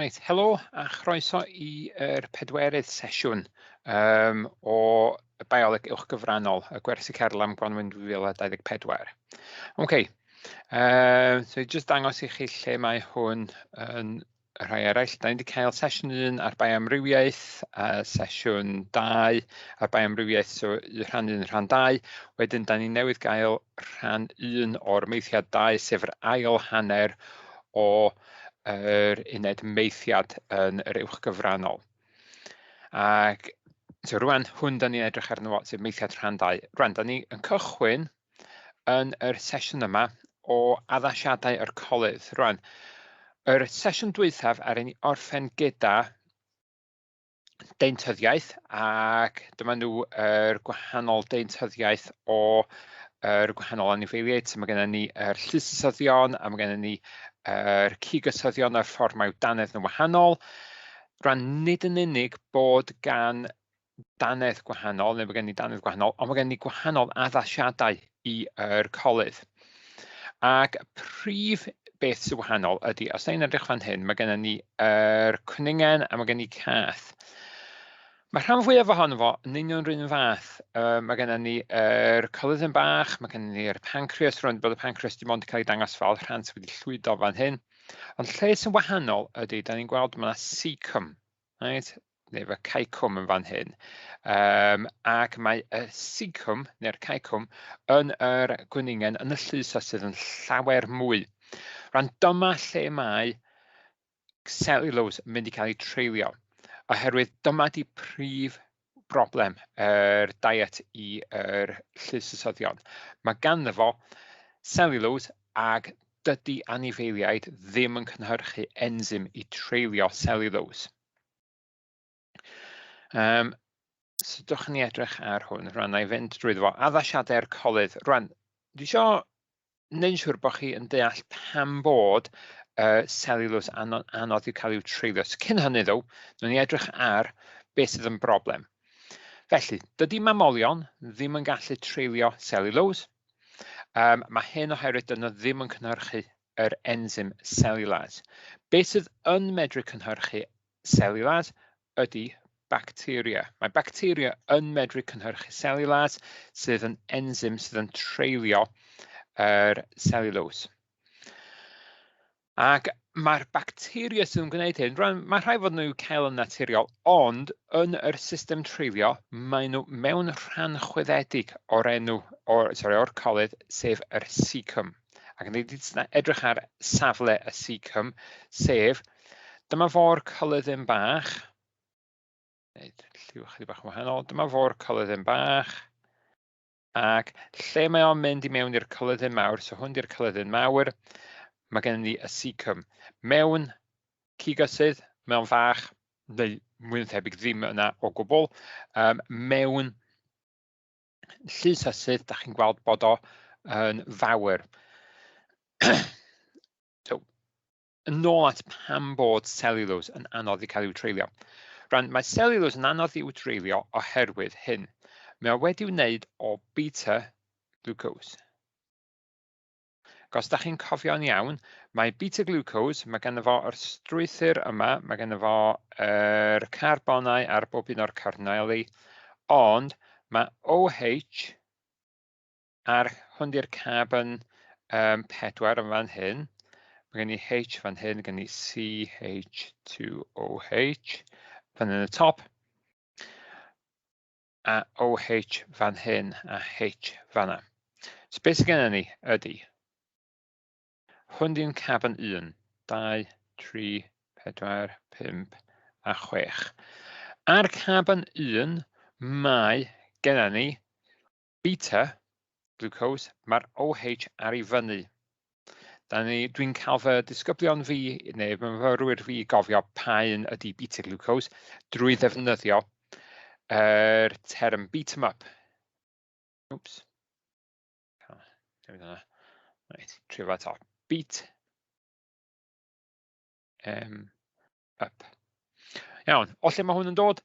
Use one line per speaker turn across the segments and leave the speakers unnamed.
Reit, helo a chroeso i'r pedwerydd sesiwn o Bioleg Uwchgyfrannol, y gwersi carlam Gwanwyn 2024. OK, so jyst dangos i chi lle mae hwn yn y rhai eraill. Da ni wedi cael sesiwn 1 ar bioamrywiaeth, a sesiwn 2 ar bioamrywiaeth, so rhan 1, rhan 2. Wedyn, da ni newydd gael rhan 1 o'r maethiad 2, sef yr ail hanner o yr uned maethiad yn yr uwchgyfrannol. Ac so rwan, hwn da ni'n edrych arno fo, sef maethiad rhan 2. Rwan, da ni yn cychwyn yn yr sesiwn yma o addasiadau yr colydd. Rwan, yr sesiwn dwythaf ar ni orffen gyda deintyddiaeth, ac dyma nhw yr gwahanol deintyddiaeth o yr gwahanol anifeiliaid. So mae gennym ni yr llysysyddion, a mae gennym ni yr cigysyddion a'r ffordd mae dannedd yn wahanol. Rwan, nid yn unig bod gan dannedd gwahanol, neu mae gen ni dannedd gwahanol, ond mae gen ni gwahanol addasiadau i yr colydd. Ac prif beth sy'n wahanol ydy, os ni'n edrych fan hyn, mae gennym ni yr cwningen a mae gen ni cath. Mae rhan fwyaf ohono fo yn union rhywun fath. Mae gennym ni yr coluddyn bach, mae gennym ni'r pancreas, rwy'n bod y pancreas dim ond cael ei dangos fel rhan sydd wedi llwydo fan hyn. Ond lle sy'n wahanol ydy, da ni'n gweld mae yna cecum, right? Neu fy caecwm yn fan hyn. Ac mae y cecum, neu'r caecwm, yn yr gwningen yn y llys sydd yn llawer mwy. Rhan dyma lle mae cellulose yn mynd i cael ei treulio, oherwydd dyma di prif broblem yr diet i'r llysysyddion. Mae ganddo fo cellulose ac dydy anifeiliaid ddim yn cynhyrchu enzym i treulio cellulose. So dwch ni edrych ar hwn. Rwan, na i fynd drwyddo fo. Addasiadau'r colydd. Rwan, dwi isio wneud yn siŵr bod chi yn deall pam bod cellulose anodd i'w cael i'w treulio. So cyn hynny ddo, wnawn ni edrych ar beth sydd yn broblem. Felly, dydy mamolion ddim yn gallu treulio cellulose. Mae hyn oherwydd dyn nhw ddim yn cynhyrchu yr enzym cellulase. Beth sydd yn medru cynhyrchu cellulase ydy bacteria. Mae bacteria yn medru cynhyrchu cellulase sydd yn enzym sydd yn treulio yr cellulose. Ac mae'r bacteria sydd yn gwneud hyn, rwan, mae rhai fod nhw i'w cael yn naturiol, ond yn yr system treulio, maen nhw mewn rhan chwyddedig o'r enw, or, sorry, o'r colydd, sef yr cecum. Ac ni wedi edrych ar safle y cecum, sef dyma fo'r coluddyn bach. Wneud lliw chydig bach yn wahanol. Dyma fo'r coluddyn bach. Ac lle mae o'n mynd i mewn i'r coluddyn mawr, so hwn di'r coluddyn mawr, mae gennym ni y cecum. Mewn cigysydd, mewn fach, neu mwy na thebyg ddim yna o gwbl, mewn llysysydd, da chi'n gweld bod o yn fawr. So, yn ôl at pam bod cellulose yn anodd i cael i'w treulio. Rwan, mae cellulose yn anodd i'w treulio oherwydd hyn. Mae o wedi wneud o beta glucose. Ac os da chi'n cofio'n iawn, mae beta glucose, mae ganddo fo yr strwythur yma, mae ganddo fo yr carbonau ar bob un o'r corneli, ond mae OH ar hwn di'r carbon 4 yn fan hyn. Mae gen i H fan hyn, gen i CH2OH fan yn y top, a OH fan hyn a H fanna. So beth sydd gennym ni ydy, hwn di'n carbon 1, 2, 3, 4, 5 a 6. Ar carbon 1 mae gennym ni beta glucose, mae'r OH ar ei fyny. Dwi'n cael fy disgyblion fi, neu fy myfyrwyr fi, i gofio pa un ydy beta glucose drwy ddefnyddio yr term beat 'em up. Oops. Right, trio fo eto. Beat up. Iawn, o lle mae hwn yn dod?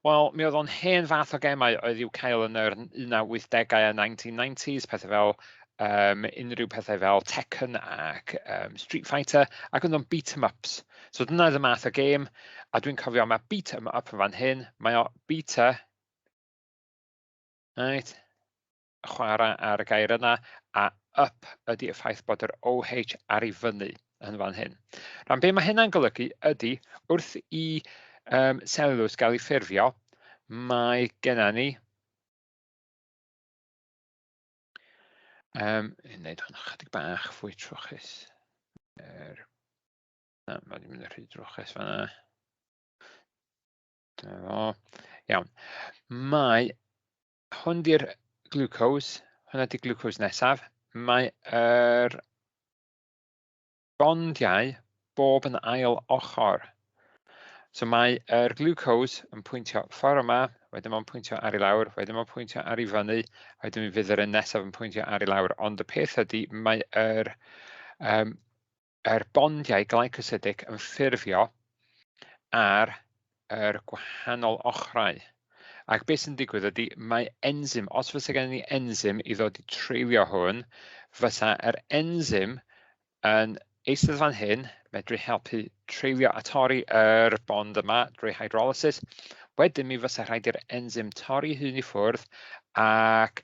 Wel, mi oedd o'n hen fath o gemau oedd i'w cael yn yr 1980au a 1990s, pethau fel unrhyw pethau fel Tekken ac Street Fighter, ac oedd o'n beat 'em ups. So dyna oedd y math o gêm, a dwi'n cofio mae beat 'em up yn fan hyn, mae o beta, right, chwarae ar y gair yna, a up ydy y ffaith bod yr OH ar ei fyny yn fan hyn. Rhan be mae hynna'n golygu ydy, wrth i cellulose gael ei ffurfio, mae genna ni wneud hwn chydig bach fwy trwchus. Na, mae wedi mynd yn rhy drwchus fan'na. Dyna fo. Iawn. Mae hwn di'r glucose, hwnna di glucose nesaf. Mae yr bondiau bob yn ail ochr. So mae yr glucose yn pwyntio ffordd yma, wedyn mae'n pwyntio ar i lawr, wedyn mae'n pwyntio ar i fyny, wedyn mi fydd yr un nesaf yn pwyntio ar i lawr. Ond y peth ydy, mae yr bondiau glycosidic yn ffurfio ar yr gwahanol ochrau. Ac beth sy'n digwydd ydy, mae enzym, os fysa gen ni enzym i ddod i treulio hwn, fysa yr enzym yn eistedd fan hyn, medru helpu treulio a torri yr bond yma drwy hydrolysis. Wedyn mi fysa rhaid i'r enzym torri hun i ffwrdd ac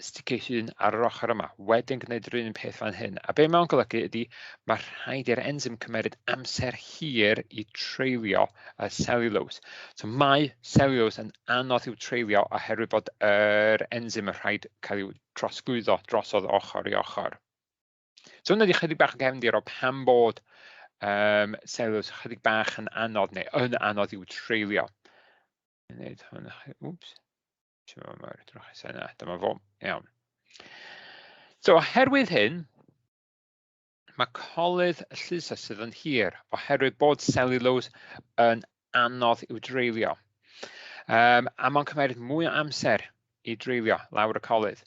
sticio hun ar yr ochr yma. Wedyn gwneud yr un peth fan hyn. A be mae'n golygu ydy, mae rhaid i'r enzym cymeryd amser hir i treulio y cellulose. So mae cellulose yn anodd i'w treulio oherwydd bod yr enzym yn rhaid cael i'w trosglwyddo drosodd ochr i ochr. So hwnna 'di chydig bach o gefndir o pam bod cellulose chydig bach yn anodd neu yn anodd i'w treulio. Wneud hwn, wps, mae'r drwchus yna, dyma fo, iawn. So oherwydd hyn, mae colydd y llusosydd yn hir oherwydd bod cellulose yn anodd i'w dreulio. A mae'n cymryd mwy o amser i dreulio lawr y colydd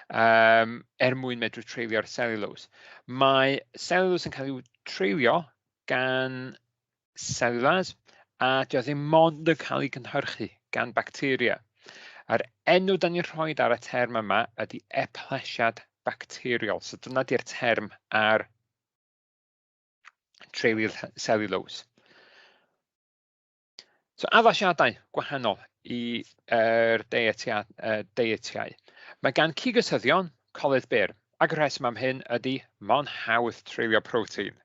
er mwyn medru treulio'r cellulose. Mae cellulose yn cael ei treulio gan cellulase a dio ddim ond yn cael ei gynhyrchu gan bacteria. A'r enw da ni'n rhoi ar y term yma ydy eplesiad bacteriol. So dyna di'r term ar treulio cellulose. So addasiadau gwahanol i'r deietiau. Mae gan cigysyddion colydd byr, ac y rheswm am hyn ydy mae'n hawdd treulio protein.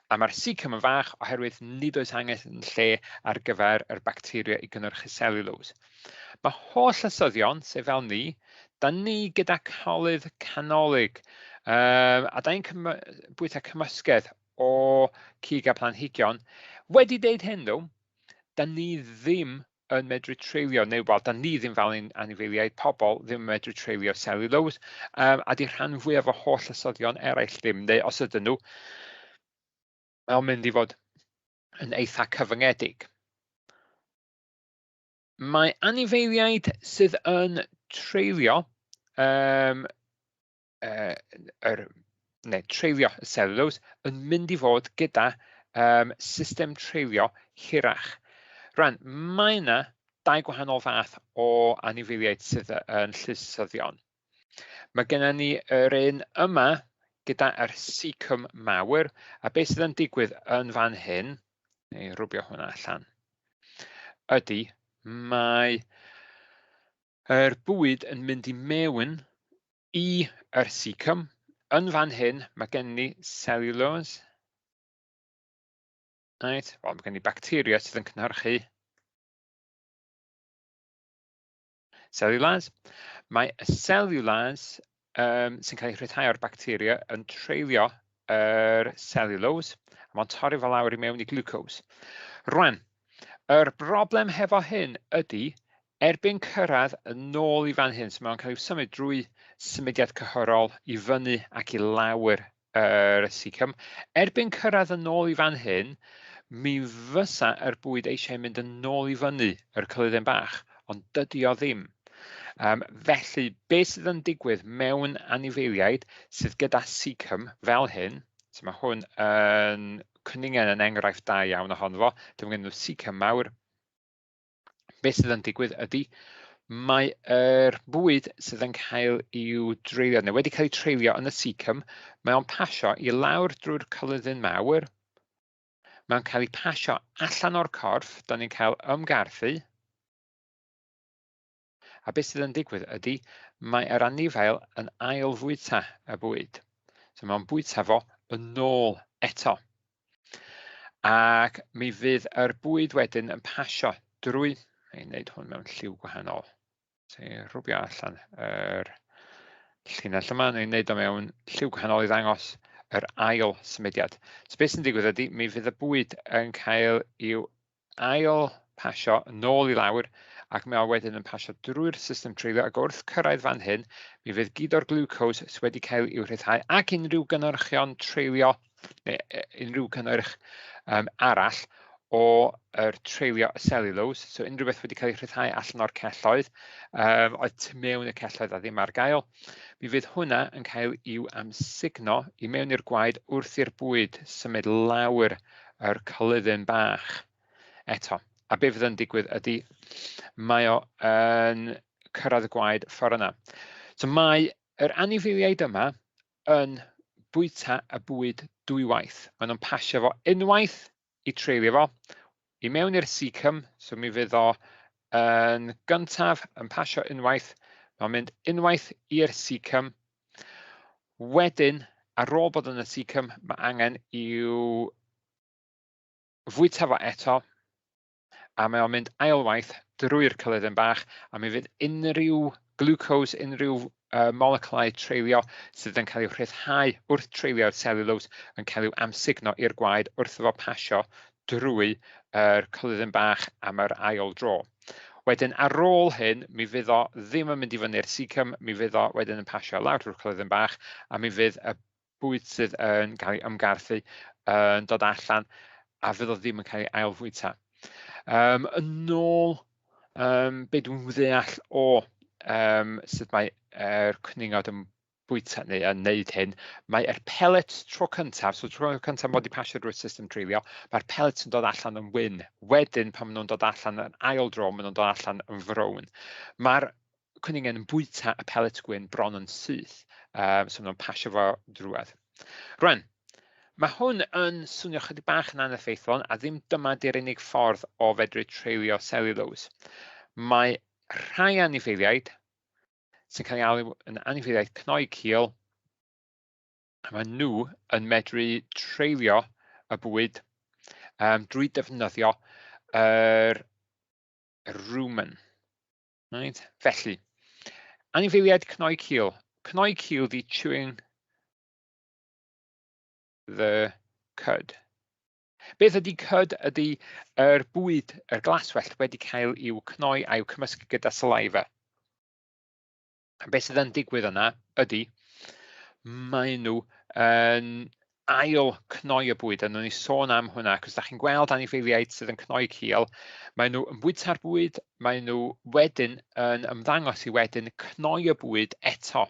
A mae'r cecum yn fach oherwydd nid oes angen yn lle ar gyfer yr bacteria i gynhyrchu cellulose. Mae holl llysyddion, sef fel ni, da ni gyda colydd canolig, a da ni'n bwyta cymysgedd o cig a planhigion. Wedi deud hyn, ddo, da ni ddim yn medru treulio, neu wel, da ni ddim fel anifeiliaid, pobl ddim yn medru treulio cellulose, a di rhan fwyaf o holl llysyddion eraill ddim, neu os ydyn nhw, mae'n mynd i fod yn eitha cyfyngedig. Mae anifeiliaid sydd yn treulio treulio y cellulose yn mynd i fod gyda system treulio hirach. Rwan, mae yna dau gwahanol fath o anifeiliaid sydd yn llysyddion. Mae gennym ni yr un yma gyda'r cecum mawr, a beth sydd yn digwydd yn fan hyn, neu rwbio hwnna allan, ydy mae yr bwyd yn mynd i mewn i yr cecum. Yn fan hyn, mae gen ni cellulose. Right. Wel, mae gen ni bacteria sydd yn cynhyrchu cellulase. Mae y cellulase sy'n cael ei rhyddhau o'r bacteria yn treulio yr cellulose, a mae'n torri fel lawr i mewn i glucose. Rwan, yr broblem hefo hyn ydy, erbyn cyrraedd yn ôl i fan hyn, so mae'n cael ei symud drwy symudiad cyhyrol i fyny ac i lawr yr cecum, erbyn cyrraedd yn ôl i fan hyn, mi fysa yr bwyd eisiau mynd yn ôl i fyny yr cyliden bach, ond dydy o ddim. Felly, beth sydd yn digwydd mewn anifeiliaid sydd gyda cecum fel hyn, so mae hwn yn cwningen yn enghraifft da iawn ohono fo, dyma gen nhw cecum mawr. Beth sydd yn digwydd ydy, Mae yr bwyd sydd yn cael i'w dreulio, neu wedi cael ei treulio yn y cecum, mae o'n pasio i lawr drwy'r coluddyn mawr, mae'n cael ei pasio allan o'r corff, da ni'n cael ymgarthu, a beth sydd yn digwydd ydy, mae yr anifail yn ailfwyta y bwyd. So mae'n bwyta fo yn ôl eto. Ac mi fydd yr bwyd wedyn yn pasio drwy, na i wneud hwn mewn lliw gwahanol. So i rwbio allan yr llinell yma, na i wneud o mewn lliw gwahanol i ddangos yr ail symudiad. So beth sy'n digwydd ydy, mi fydd y bwyd yn cael i'w ail pasio nôl i lawr, ac mae o wedyn yn pasio drwy'r system treulio, ac wrth cyrraedd fan hyn, mi fydd gyd o'r glucose sydd wedi cael i'w rhyddhau ac unrhyw gynhyrchion treulio, neu unrhyw cynnyrch arall o'r treulio y cellulose, so unrhyw beth wedi cael ei rhyddhau allan o'r celloedd, oedd tu mewn y celloedd a ddim ar gael, mi fydd hwnna yn cael i'w amsugno i mewn i'r gwaed wrth i'r bwyd symud lawr yr coluddyn bach eto. A be fydd yn digwydd ydy, mae o yn cyrraedd y gwaed ffordd yna. So mae yr anifeiliaid yma yn bwyta y bwyd dwywaith. Maen nhw'n pasio fo unwaith i treulio fo i mewn i'r cecum, so mi fydd o yn gyntaf yn pasio unwaith, mae'n mynd unwaith i'r cecum. Wedyn, ar ôl bod yn y cecum, mae angen i'w fwyta fo eto, a mae o'n mynd ailwaith drwy'r coluddyn bach, a mi fydd unrhyw glucose, unrhyw moleculau treulio sydd yn cael eu rhyddhau wrth treulio'r cellulose yn cael eu amsugno i'r gwaed wrth iddo pasio drwy yr coluddyn bach am yr ail dro. Wedyn ar ôl hyn, mi fydd o ddim yn mynd i fyny'r cecum, mi fydd o wedyn yn pasio lawr drwy'r coluddyn bach, a mi fydd y bwyd sydd yn cael ei ymgarthu yn dod allan, a fydd o ddim yn cael ei ailfwyta. Yn ôl be dwi'n ddeall o sut mae'r cwningod yn bwyta neu yn neud hyn, mae'r pellets tro cyntaf, so tro cyntaf mod i pasio drwy'r system treulio, mae'r pellets yn dod allan yn wyn. Wedyn, pan maen nhw'n dod allan yn ail dro, maen nhw'n dod allan yn frown. Mae'r cwningen yn bwyta y pellets gwyn bron yn syth, so maen nhw'n pasio fo drwedd. Rwan, mae hwn yn swnio chydig bach yn aneffeithlon, a ddim dyma di'r unig ffordd o fedru treulio cellulose. Mae rhai anifeiliaid sy'n cael ei alw yn anifeiliaid cnoi cil, a maen nhw yn medru treulio y bwyd drwy defnyddio yr rumen. Right? Felly, anifeiliaid cnoi cil. Cnoi cil di chewing the cud. Beth ydy cud? Ydy yr bwyd, yr glaswellt wedi cael i'w cnoi a'u cymysgu gyda saliva. A beth sydd yn digwydd yna ydy, maen nhw yn ail cnoi y bwyd, a nhw'n i sôn am hwnna, achos da chi'n gweld anifeiliaid sydd yn cnoi cil, maen nhw yn bwyta'r bwyd, maen nhw wedyn yn ymddangos i wedyn cnoi y bwyd eto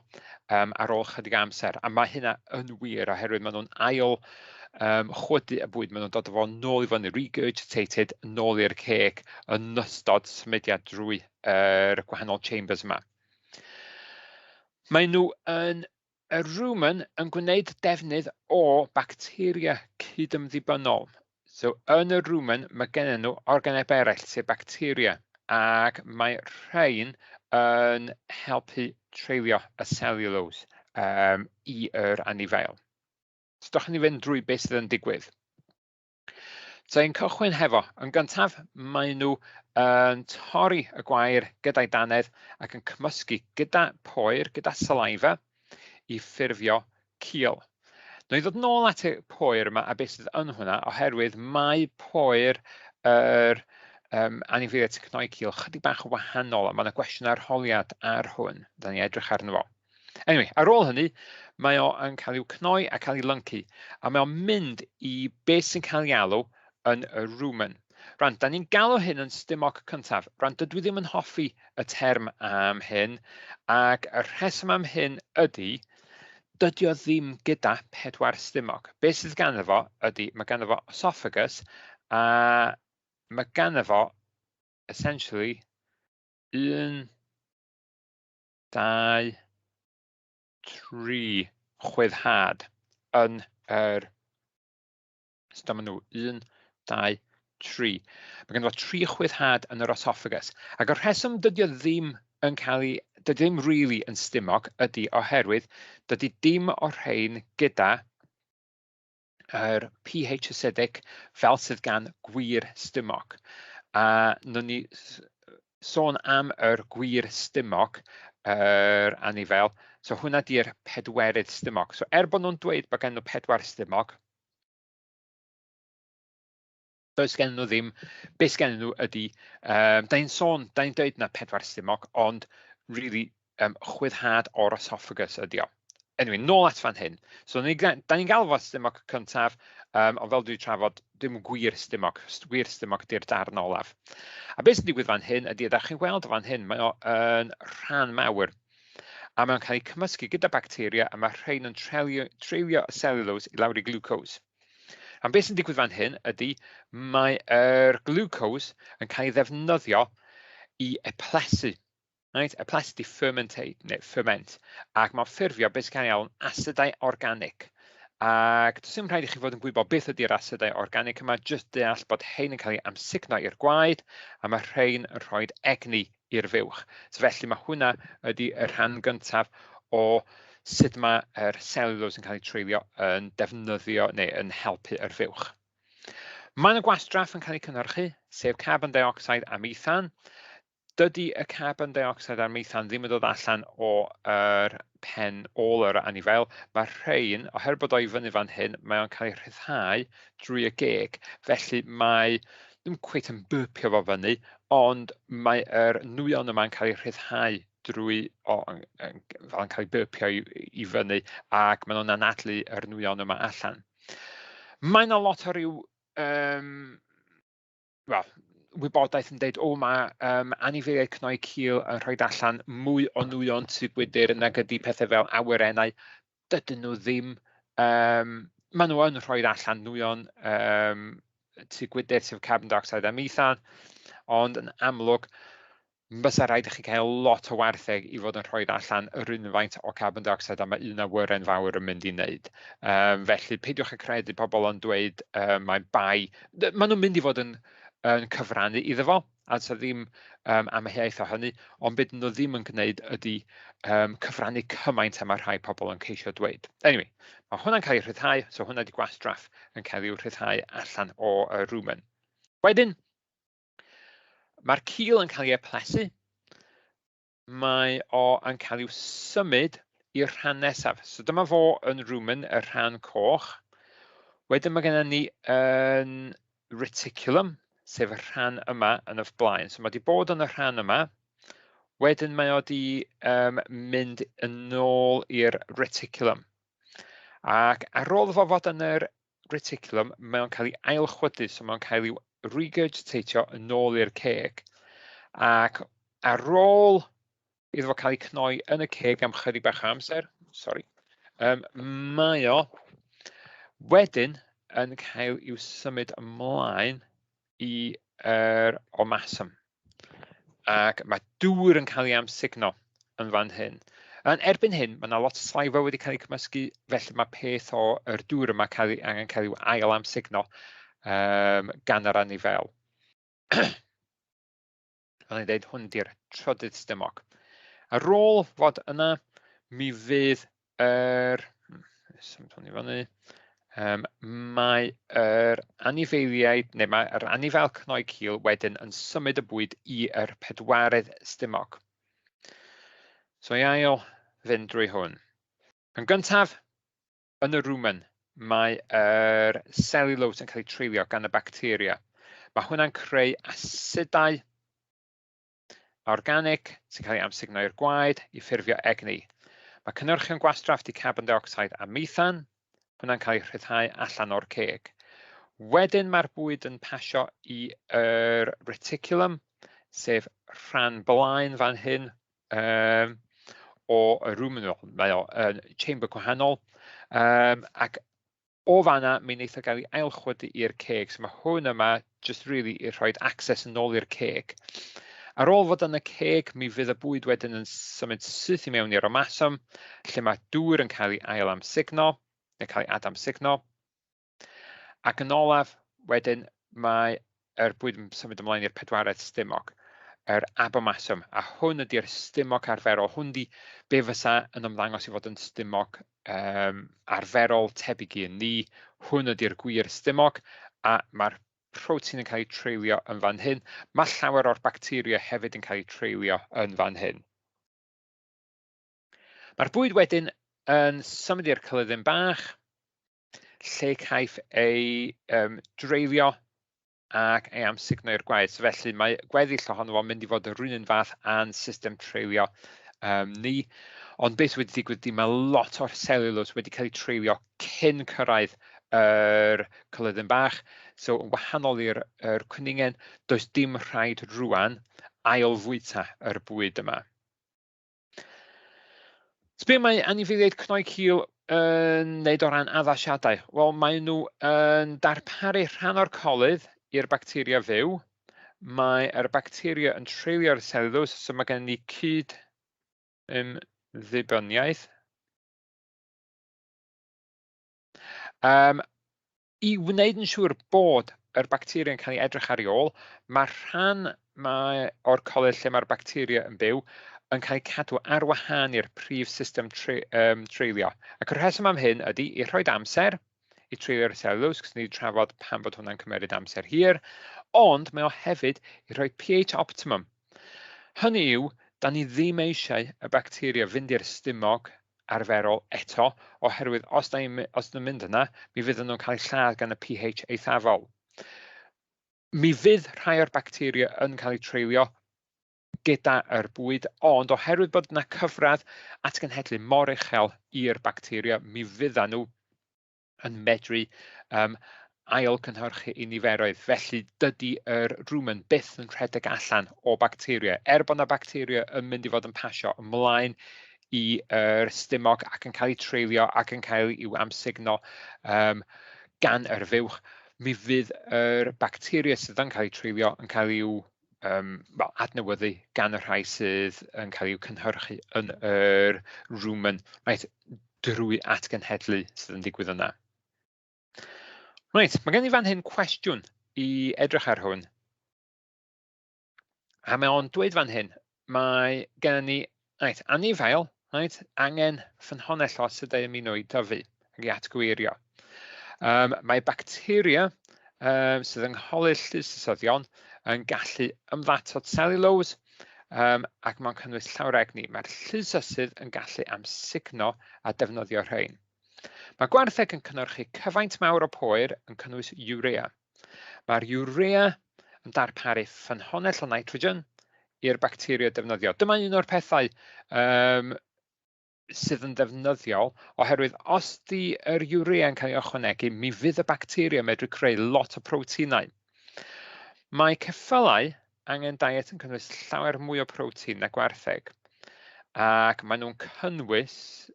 ar ôl chydig amser, a mae hynna yn wir oherwydd maen nhw'n ail chwydu y bwyd, maen nhw'n dod â fo nôl i fyny, regurgitated nôl i'r ceg yn ystod symudiad drwy yr gwahanol chambers yma. Maen nhw yn y rumen yn gwneud defnydd o bacteria cydymddibynnol. So yn y rumen mae gennyn nhw organeb eraill, sef bacteria, ac mae rhain yn helpu treulio y cellulose i yr anifail. So dewch ni fynd drwy beth sydd yn digwydd. So yn cychwyn hefo, yn gyntaf, maen nhw yn torri y gwair gyda'i dannedd ac yn cymysgu gyda poer, gyda saliva, i ffurfio cil. Wna i ddod nôl at y poer yma a beth sydd yn hwnna, oherwydd mae poer yr anifeiliaid sy'n cnoi cil chydig bach yn wahanol, a mae yna gwestiwn arholiad ar hwn. Da ni edrych arno fo. Anyway, ar ôl hynny, mae o yn cael i'w cnoi a cael ei lyncu, a mae o'n mynd i beth sy'n cael ei alw yn y rumen. Rwan, da ni'n galw hyn yn stumog cyntaf. Rwan, dydw i ddim yn hoffi y term am hyn, ac y rheswm am hyn ydy, dydy o ddim gyda pedwar stumog. Beth sydd ganddo fo ydy, mae ganddo fo esophagus, a mae ganddo fo, essentially, 1, 2, 3 chwyddhad yn yr... So dyma nhw, 1, 2, 3. Mae ganddo fo 3 chwyddhad yn yr esophagus. Ac y rheswm dydy o ddim yn cael ei... dydy ddim really yn stumog ydy oherwydd dydy dim o'r rhain gyda yr pH acidic fel sydd gan gwir stumog. A wnawn ni sôn am yr gwir stumog, yr anifail. So hwnna di'r pedwerydd stumog. So er bod nhw'n dweud bod gen nhw 4 stumog, does gen nhw ddim. Beth gen nhw ydy, da ni'n sôn, da ni'n dweud na 4 stumog, ond really chwyddhad o'r esophagus ydy o. Anyway, nôl at fan hyn. So da ni'n galw fo stumog cyntaf, ond fel dwi'n trafod, dim gwir stumog. Gwir stumog ydy'r darn olaf. A beth sy'n digwydd fan hyn ydy, ydych chi'n gweld fan hyn, mae o yn rhan mawr. A mae'n cael ei cymysgu gyda bacteria, a mae rhain yn treulio y cellulose i lawr i glucose. A beth sy'n digwydd fan hyn ydy, mae'r glucose yn cael ei ddefnyddio i eplesu. Right? Eplesu ydy fermentate, neu ferment, ac mae'n ffurfio beth sy'n cael ei alw'n asidau organic. Ac does dim rhaid i chi fod yn gwybod beth ydy'r asidau organic yma, jyst deall bod hein yn cael ei amsugno i'r gwaed, a mae rhain yn rhoi egni i'r fuwch. So felly mae hwnna ydy y rhan gyntaf o sut mae'r cellulose yn cael ei treulio yn defnyddio neu yn helpu yr fuwch. Mae yna gwastraff yn cael ei cynhyrchu, sef carbon dioxide a methan. Dydy y carbon dioxide a'r methan ddim yn dod allan o'r pen ôl yr anifail. Mae rhain, oherwydd bod o i fyny fan hyn, mae o'n cael ei rhyddhau drwy y geg. Felly mae ddim cweit yn burpio fo fyny, ond mae'r nwyon yma'n cael ei rhyddhau drwy, fel yn cael ei burpio i fyny, ac maen nhw'n anadlu yr nwyon yma allan. Mae yna lot o ryw wel, wybodaeth yn dweud, o, mae anifeiliaid cnoi cil yn rhoi allan mwy o nwyon tŷ gwydr nag ydy pethau fel awyrennau. Dydyn nhw ddim. Maen nhw yn rhoi allan nwyon tŷ gwydr, sef carbon dioxide a methan, ond yn amlwg, bysa rhaid i chi cael lot o wartheg i fod yn rhoi allan yr un faint o carbon dioxide a mae un awyren fawr yn mynd i wneud. Felly, peidiwch â credu pobl yn dweud mae bai... Maen nhw'n mynd i fod yn cyfrannu iddo fo, a does ddim amheuaeth o hynny, ond beth nhw ddim yn gwneud ydy cyfrannu cymaint a mae rhai pobl yn ceisio dweud. Anyway, mae hwnna'n cael ei rhyddhau, so hwnna ydy gwastraff yn cael ei rhyddhau allan o rumen. Wedyn, mae'r cil yn cael ei eplesu, mae o yn cael ei symud i'r rhan nesaf. So dyma fo yn rumen, y rhan coch. Wedyn mae gennym ni yn reticulum, sef y rhan yma yn y blaen. So mae wedi bod yn y rhan yma. Wedyn mae o wedi mynd yn ôl i'r reticulum. Ac ar ôl fo fod yn yr reticulum, mae o'n cael ei ailchwydu, so mae o'n cael ei regurgitatio yn ôl i'r ceg. Ac ar ôl iddo fo cael ei cnoi yn y ceg am chydig bach o amser, sorry, mae o wedyn yn cael i'w symud ymlaen i'r omasum. Ac mae dŵr yn cael ei amsugno yn fan hyn. Yn erbyn hyn, mae yna lot o saliva wedi cael ei cymysgu, felly mae peth o'r dŵr yma angen cael ei ail amsugno gan yr anifail. Fel ni'n dweud, hwn di'r trydydd stumog. Ar ôl fod yna, mi fydd yr... Symud hwn i fyny. Mae yr anifeiliaid, neu mae'r anifail cnoi cil wedyn yn symud y bwyd i'r pedwaredd stumog. So i ail fynd drwy hwn. Yn gyntaf, yn y rumen, mae yr cellulose yn cael ei treulio gan y bacteria. Mae hwnna'n creu asidau organic sy'n cael ei amsugno i'r gwaed i ffurfio egni. Mae cynhyrchion gwastraff di carbon dioxide a methan, hwnna'n cael ei rhyddhau allan o'r ceg. Wedyn mae'r bwyd yn pasio i'r reticulum, sef rhan blaen fan hyn o y rumen, mae o yn chamber gwahanol, ac o fanna mi wneith o gael ei ailchwydu i'r ceg. So mae hwn yma just really i rhoi access yn ôl i'r ceg. Ar ôl fod yn y ceg, mi fydd y bwyd wedyn yn symud syth i mewn i'r omasum, lle mae dŵr yn cael ei ail amsugno, neu cael ei adamsugno. Ac yn olaf, wedyn, mae yr bwyd yn symud ymlaen i'r pedwaredd stumog, yr abomasum, a hwn ydy'r stumog arferol. Hwn di be fysa yn ymddangos i fod yn stumog arferol tebyg i ni. Hwn ydy'r gwir stumog, a mae'r protein yn cael ei treulio yn fan hyn. Mae llawer o'r bacteria hefyd yn cael ei treulio yn fan hyn. Mae'r bwyd wedyn yn symud i'r cylydyn bach, lle caiff ei dreulio ac ei amsugno i'r gwaed. So felly mae gweddill ohono fo'n mynd i fod yr un fath â'n system treulio ni. Ond beth wedi digwydd ydy mae lot o'r cellulose wedi cael ei treulio cyn cyrraedd yr cylydyn bach. So yn wahanol i'r cwningen, does dim rhaid rwan ail fwyta yr bwyd yma. So be mae anifeiliaid cnoi cil yn wneud o ran addasiadau? Wel, maen nhw yn darparu rhan o'r coludd i'r bacteria fyw. Mae'r bacteria yn treulio'r cellulose, so mae gen ni cyd ymddibyniaeth. I wneud yn siŵr bod yr bacteria yn cael ei edrych ar ei ôl, mae'r rhan o'r coludd lle mae'r bacteria yn byw yn cael ei cadw ar wahân i'r prif system treulio. Ac y rheswm am hyn ydy i rhoi amser i treulio'r cellulose, cos ni wedi trafod pam bod hwnna'n cymeryd amser hir, ond mae o hefyd i rhoi pH optimum. Hynny yw, da ni ddim eisiau y bacteria fynd i'r stumog arferol eto, oherwydd os nhw'n mynd yna, mi fydden nhw'n cael eu lladd gan y pH eithafol. Mi fydd rhai o'r bacteria yn cael eu treulio gyda'r bwyd, ond oherwydd bod yna cyfradd atgenhedlu mor uchel i'r bacteria, mi fyddan nhw yn medru ail cynhyrchu i niferoedd. Felly dydy yr rumen byth yn rhedeg allan o bacteria. Er bod yna bacteria yn mynd i fod yn pasio ymlaen i'r stumog ac yn cael eu treulio ac yn cael i'w amsugno gan yr fuwch, mi fydd yr bacteria sydd yn cael eu treulio yn cael i'w well, adnewyddu gan y rhai sydd yn cael eu cynhyrchu yn yr rumen, right, drwy atgenhedlu sydd yn digwydd yna. Reit, mae gen i fan hyn cwestiwn i edrych ar hwn. A mae o'n dweud fan hyn, mae gen ni, reit, anifail, reit, angen ffynhonnell o asidau amino i dyfu ac i atgyweirio. Mae bacteria sydd yng ngholur llysysyddion yn gallu ymddatod cellulose, ac mae'n cynnwys llawer egni. Mae'r llysysydd yn gallu amsugno a defnyddio rhain. Mae gwartheg yn cynhyrchu cyfaint mawr o poer yn cynnwys urea. Mae'r urea yn darparu ffynhonnell o nitrogen i'r bacteria defnyddio. Dyma un o'r pethau sydd yn ddefnyddiol, oherwydd os di yr urea yn cael ei ychwanegu, mi fydd y bacteria yn medru creu lot o proteinau. Mae ceffylau angen diet yn cynnwys llawer mwy o protein na gwartheg, ac maen nhw'n cynnwys,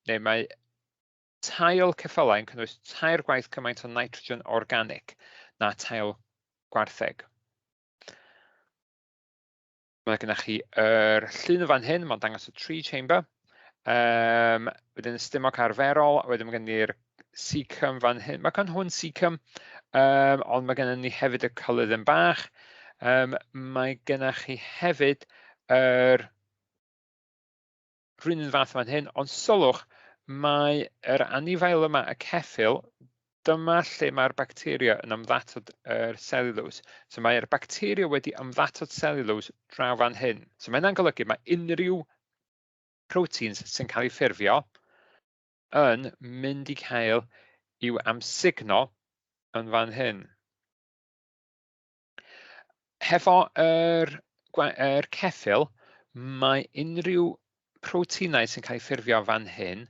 neu mae tail ceffylau yn cynnwys 3 gwaith cymaint o nitrogen organic na tail gwartheg. Mae gennych chi yr llun o fan hyn, mae'n dangos y tree chamber. Wedyn y stumog arferol, wedyn mae gen ni'r cecum fan hyn. Mae gan hwn cecum, ond mae gennym ni hefyd y cylydyn bach. Mae gennych chi hefyd yr rhywun un fath fan hyn, ond sylwch, mae yr anifail yma, y ceffyl, dyma lle mae'r bacteria yn ymddatod yr cellulose. So mae'r bacteria wedi ymddatod cellulose draw fan hyn. So mae hynna'n golygu mae unrhyw proteins sy'n cael eu ffurfio yn mynd i cael i'w amsugno yn fan hyn. Hefo yr ceffyl, mae unrhyw proteinau sy'n cael eu ffurfio fan hyn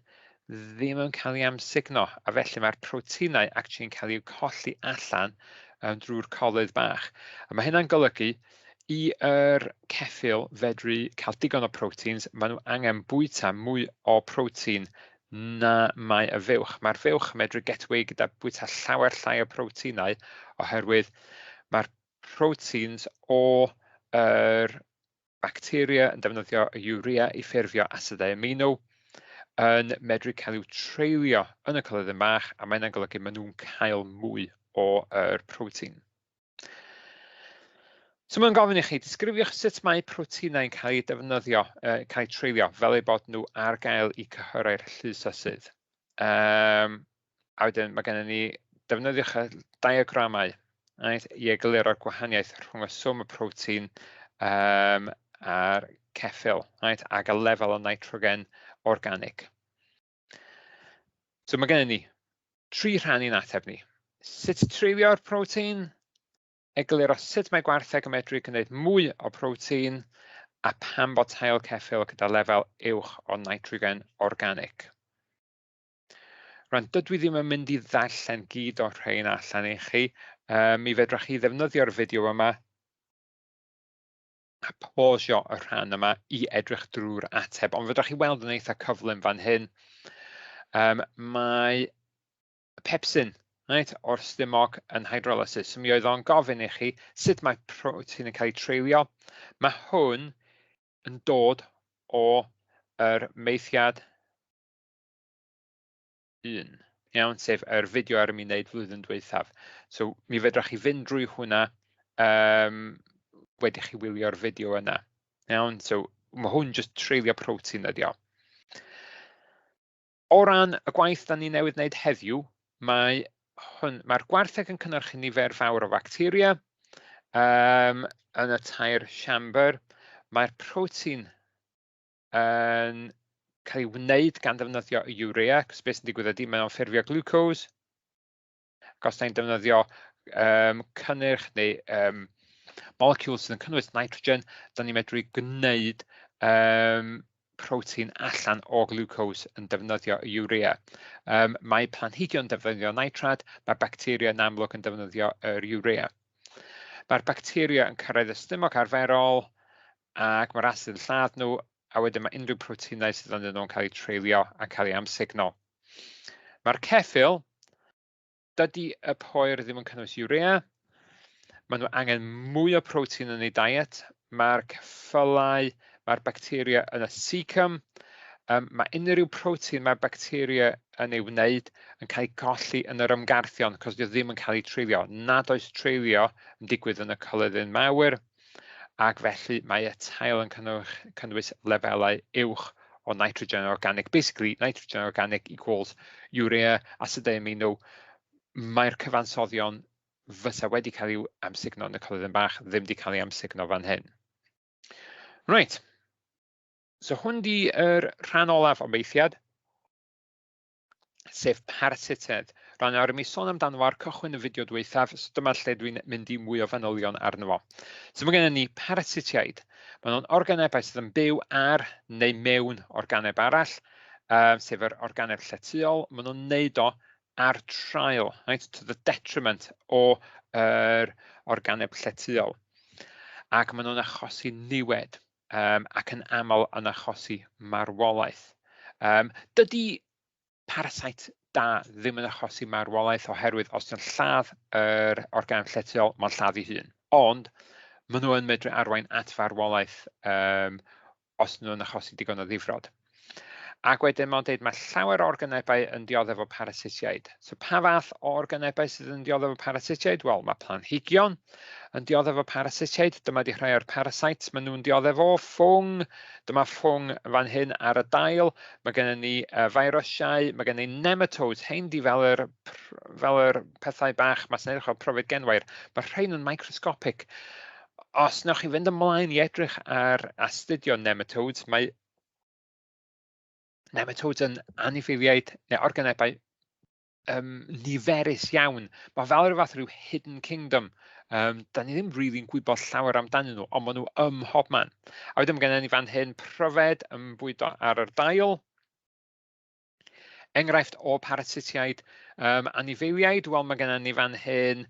ddim yn cael ei amsugno, a felly mae'r proteinau actually yn cael eu colli allan drwy'r coludd bach. A mae hynna'n golygu i'r ceffyl fedru cael digon o proteins, maen nhw angen bwyta mwy o protein na mae y fuwch. Mae'r fuwch yn medru get away gyda bwyta llawer llai o proteinau, oherwydd mae'r proteins o yr bacteria yn defnyddio y urea i ffurfio asidau amino yn medru cael i'w treulio yn y coluddyn bach, a mae hynna'n golygu maen nhw'n cael mwy o'r protein. So mae'n gofyn i chi, disgrifiwch sut mae proteinau'n cael eu defnyddio, cael eu treulio, fel eu bod nhw ar gael i cyhyrau'r lluososydd. A wedyn mae gennym ni defnyddiwch y diagramau, right, i egluro'r gwahaniaeth rhwng y swm y protein a'r ceffyl, right, ac y lefel o nitrogen organic. So mae gennym ni tri rhan i'n ateb ni. Sut treulio'r protein, egluro sut mae gwartheg yn medru gwneud mwy o protein, a pam bod tail ceffyl gyda lefel uwch o nitrogen organic. Rwan, dydw i ddim yn mynd i ddarllen gyd o'r rhain allan i chi. Mi fedrwch chi ddefnyddio'r fideo yma a pausio y rhan yma i edrych drwy'r ateb, ond fedrwch chi weld yn eitha cyflym fan hyn. Mae pepsin, right, o'r stumog yn hydrolysis. So mi oedd o'n gofyn i chi sut mae protein yn cael ei treulio. Mae hwn yn dod o yr maethiad 1, iawn, sef yr fideo ar mi wneud flwyddyn dwythaf. So mi fedrwch chi fynd drwy hwnna wedi chi wylio'r fideo yna. Iawn, so mae hwn jyst treulio protein ydi o. O ran y gwaith da ni newydd wneud heddiw, mae'r gwartheg yn cynhyrchu nifer fawr o facteria yn y tair siambr. Mae'r protein yn cael ei wneud gan ddefnyddio y urea, cos beth sy'n digwydd ydy mae o'n ffurfio glucose. Ac os da ni'n defnyddio cynnyrch neu molecules sydd yn cynnwys nitrogen, da ni'n medru gwneud protein allan o glucose yn defnyddio y urea. Mae planhigion yn defnyddio nitrad, mae bacteria yn amlwg yn defnyddio yr urea. Mae'r bacteria yn cyrraedd y stumog arferol ac mae'r asid yn lladd nhw, a wedyn mae unrhyw proteinau sydd ynddyn nhw'n cael eu treulio a cael eu amsugno. Mae'r ceffyl, dydy y poer ddim yn cynnwys urea, maen nhw angen mwy o protein yn eu diet, mae'r ceffylau, mae'r bacteria yn y cecum, mae unrhyw protein mae'r bacteria yn ei wneud yn cael ei golli yn yr ymgarthion, cos dio ddim yn cael ei treulio. Nad oes treulio yn digwydd yn y coluddyn mawr, ac felly mae y tail yn cynnwys lefelau uwch o nitrogen organic. Basically, nitrogen organic equals urea, acidau amino. Mae'r cyfansoddion fysa wedi cael i'w amsugno yn y coluddyn bach ddim wedi cael ei amsugno fan hyn. Right. So hwn di yr rhan olaf o maethiad, sef parasitedd. Rhan nawr i mi sôn amdano fo ar cychwyn y fideo dwythaf, so dyma lle dwi'n mynd i mwy o fanylion arno fo. So mae gennym ni parasitiaid. Maen nhw'n organebau sydd yn byw ar neu mewn organeb arall, sef yr organeb lletyol. Maen nhw'n neud o ar traul, right, to the detriment o yr organeb lletyol. Ac maen nhw'n achosi niwed, ac yn aml yn achosi marwolaeth. Dydy parasite da ddim yn achosi marwolaeth oherwydd os ti'n lladd yr organeb lletyol, mae'n lladd ei hun. Ond maen nhw yn medru arwain at farwolaeth os nhw'n achosi digon o ddifrod. Ac wedyn mae'n dweud mae llawer o organebau yn dioddef o parasitiaid. So pa fath o organebau sydd yn dioddef o parasitiaid? Wel, mae planhigion yn dioddef o parasitiaid. Dyma di rhai o'r parasites maen nhw'n dioddef o. Ffwng, dyma ffwng fan hyn ar y dail. Mae gennym ni feirwsiau, mae gennym ni nematodes, hein di fel yr pethau bach ma sy'n edrych o pryfed genwair. Mae rhain yn microscopic. Os newch chi fynd ymlaen i edrych ar astudio nematodes, mae nematodes yn anifeiliaid neu organebau niferus iawn. Mae fel rhyw fath rhyw hidden kingdom. Da ni ddim really'n really gwybod llawer amdanyn nhw, ond maen nhw ym mhobman. A wedyn mae gennym ni fan hyn pryfed yn bwydo ar yr dail. Enghraifft o parasitiaid anifeiliaid, wel, mae gennym ni fan hyn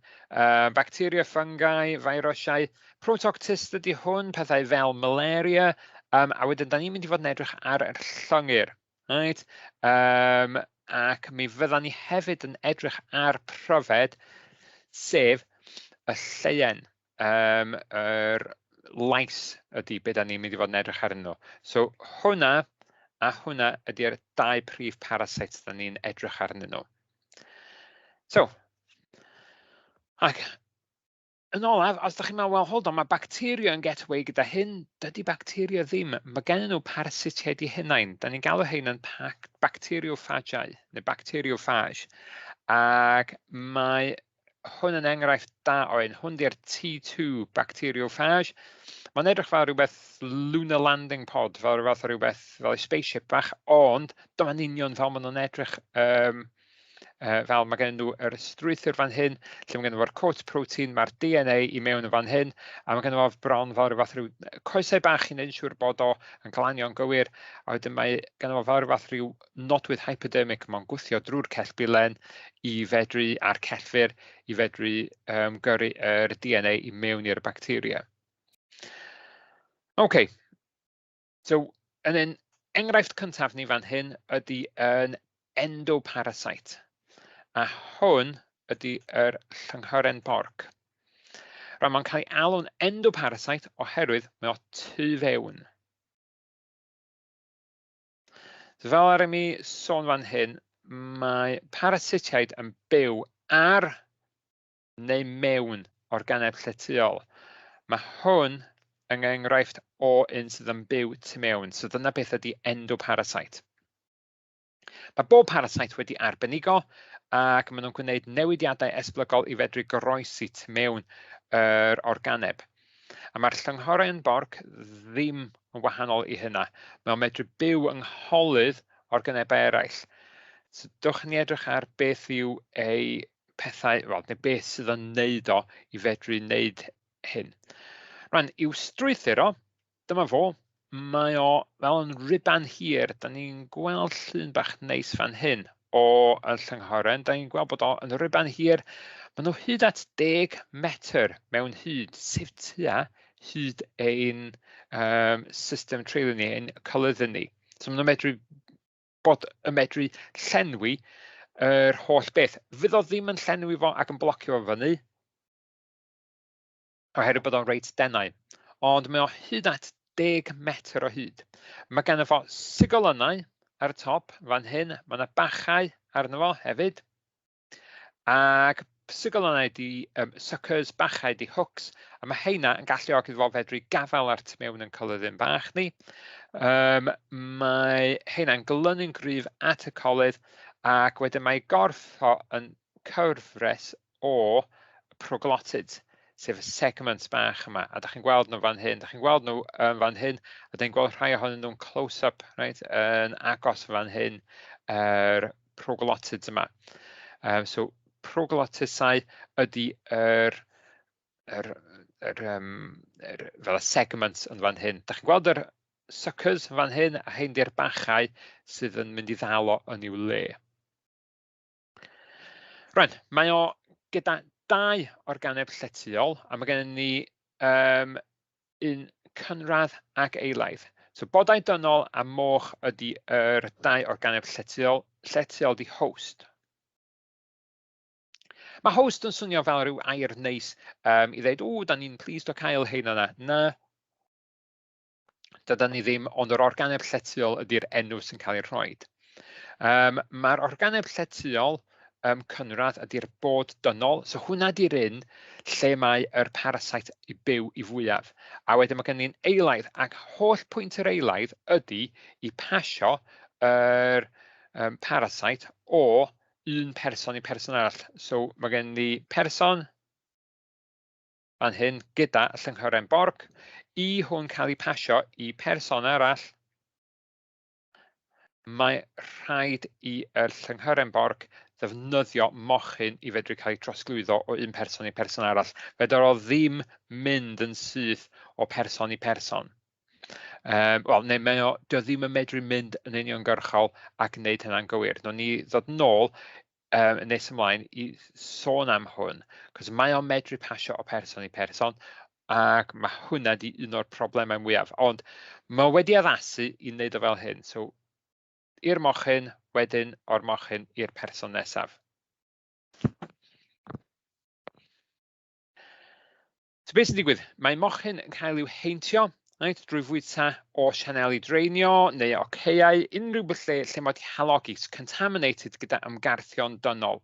bacteria, fungi, feirwsiau. Protoctist ydy hwn, pethau fel malaria, a wedyn da ni'n mynd i fod yn edrych ar yr llyngyr. Right? Ac mi fyddan ni hefyd yn edrych ar pryfed, sef y lleuen, yr Lice ydy be da ni'n mynd i fod yn edrych arnyn nhw. So hwnna a hwnna ydy'r dau prif parasites da ni'n edrych arnyn nhw. So, ac yn olaf, os ydych chi'n meddwl, "Well, hold on, mae bacteria yn get away gyda hyn," dydy bacteria ddim. Mae gen nhw parasitiaid eu hunain. Da ni'n galw hein yn bacteriophagiau, neu bacteriophage. Ac mae hwn yn enghraifft da o un. Hwn di'r T2 bacteriophage. Mae'n edrych fel rhywbeth lunar landing pod, fel rhywbeth o rhywbeth fel spaceship bach, ond dyma'n union fel maen nhw'n edrych. Fel mae gen nhw yr strwythur fan hyn, lle mae gen nhw'r coat protein, mae'r DNA i mewn yn fan hyn, a mae gen nhw bron fel rhyw fath rhyw coesau bach i wneud yn siŵr bod o yn glanio'n gywir, a wedyn mae gen nhw fel rhyw fath rhyw nodwydd hypodermic, mae'n gwthio drwy'r cellbilen i fedru, a'r cellfur, i fedru gyrru yr DNA i mewn i'r bacteria. OK, so yn ein enghraifft cyntaf ni fan hyn ydy yn endoparasite. A hwn ydy yr llyngharen borc. Rhaid mae'n cael ei alw'n endoparasite oherwydd mae o tu fewn. So fel ar i mi sôn fan hyn, mae parasitiaid yn byw ar neu mewn organeb lletyol. Mae hwn yn enghraifft o un sydd yn byw tu mewn. So dyna beth ydy endoparasite. Mae bob parasite wedi arbenigo ac maen nhw'n gwneud newidiadau esblygol i fedru goroesi tu mewn yr organeb. A mae'r llynghorau borc ddim yn wahanol i hynna. Mae'n medru byw yng ngholydd organebau eraill. So, dewch ni edrych ar beth yw ei pethau, wel, neu beth sydd yn neud o i fedru wneud hyn. Rwan, i'w strwythur o, dyma fo, mae o fel yn riban hir. Da ni'n gweld llun bach neis fan hyn o y llyngharen. Da ni'n gweld bod o yn riban hir. Maen nhw hyd at 10 metr mewn hyd, sef tua hyd ein system treulio ni, ein cylyddu ni. So maen nhw'n medru bod yn medru llenwi yr holl beth. Fydd o ddim yn llenwi fo ac yn blocio fo fyny, oherwydd bod o'n reit denau. Ond mae o hyd at 10 metr o hyd. Mae genno fo sigolynau ar y top fan hyn. Mae yna bachau arno fo hefyd. Ac sigolynau di suckers, bachau di hooks, a mae heina yn galluogi fo fedru gafael ar tu mewn yn coluddyn bach ni. Mae heina'n glynu'n gryf at y coludd, ac wedyn mae gorff o yn cyfres o proglottid, sef y segments bach yma. A da chi'n gweld nhw fan hyn, da chi'n gweld nhw yn fan hyn, a da chi'n gweld rhai ohonyn nhw'n close-up, right, yn agos fan hyn, yr proglottids yma. So proglottisau ydy yr fel y segments yn fan hyn. Da chi'n gweld yr suckers fan hyn, a hein di'r bachau sydd yn mynd i ddal o yn i'w le. Rwan, mae o gyda dau organeb lletyol, a mae gennym ni un cynradd ac eilaidd. So bodau dynol a moch ydy yr dau organeb lletyol. Lletyol di host. Mae host yn swnio fel rhyw air neis i ddeud, "O, da ni'n pleased o cael hein yna." Na, dydan ni ddim, ond yr organeb lletyol ydy'r enw sy'n cael ei rhoi. Mae'r organeb lletyol cynradd ydy'r bod dynol, so hwnna di'r un lle mae yr parasite i byw i fwyaf. A wedyn mae gen ni'n eilaidd, ac holl pwynt yr eilaidd ydy i pasio yr parasite o un person i person arall. So mae gen ni person fan hyn gyda llyngharen borc, i hwn cael ei pasio i person arall, mae rhaid i yr llyngharen borc ddefnyddio mochyn i fedru cael ei trosglwyddo o un person i person arall. Fedar o ddim mynd yn syth o person i person. Wel, neu mae o, dio ddim yn medru mynd yn uniongyrchol ac wneud hynna'n gywir. Nawn ni ddod nôl yn nes ymlaen i sôn am hwn, cos mae o'n medru pasio o person i person, ac mae hwnna di un o'r problemau mwyaf. Ond mae wedi addasu i wneud o fel hyn. So, i'r mochyn, wedyn o'r mochyn i'r person nesaf. So beth sy'n digwydd? Mae mochyn yn cael i'w heintio, right, drwy fwyta o sianeli draenio neu o caeau, unrhyw beth lle, lle mae wedi halogi, so contaminated gyda ymgarthion dynol.